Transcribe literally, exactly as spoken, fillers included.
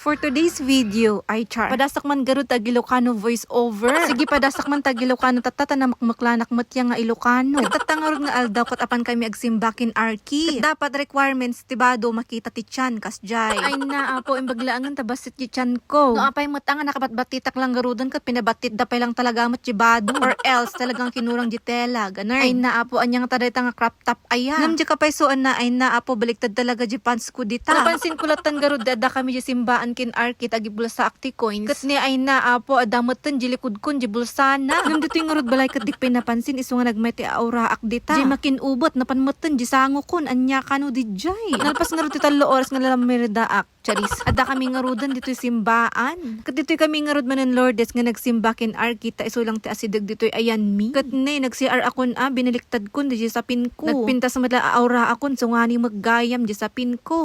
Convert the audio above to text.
For today's video, ay char. Padasak man garud ta ag-Ilocano voice over. Sige, padasak man ta ag-Ilocano tatta ta namakmaklanak met ya nga Ilocano. Ket tatta ngarud nga aldaw ket apan kami agsimba ken Arky. Ket dapat requirements ti bado makita ti tian, kasdiay. Ay na, apo, imbag laengen ta bassit ti tianko. No apay met nga nakabatbattitak lang garuden ket pinabattitda pay lang talaga met ti bado. Or else, talagang kinurang ti tela, ganer. Ay na, apo, ania ngata dayta nga crop top aya. Ngem di kapaysoanna, ay na, apo, baliktad talaga di pants ko dita. Napansin ko lattan garud, adda kami di simbaan ken Arky ta agibulsaak ti coins. Ket ni, ay na, apo, adda metten di likodkon di bulsana. Ngem ditoy ngarud balay ket di pay napansin, isu nga nagmay ti auraak dita. Di makin-ubot, napan metten di sangokon, ania kano di jay. Nalpas ngarud ti tallo oras nga nalamerdaak. Charis. Adda kami ngaruden ditoy simbaan. Ket ditoy kami ngarud manen Lourdes nga nagsimba ken Arky ta isu lang ti asideg ditoy ayanmi. Ket ne, nag-C R akon a, binaliktadkon di sapinko. Nagpintas met la a auraakon, sungani met gayam di sapinko.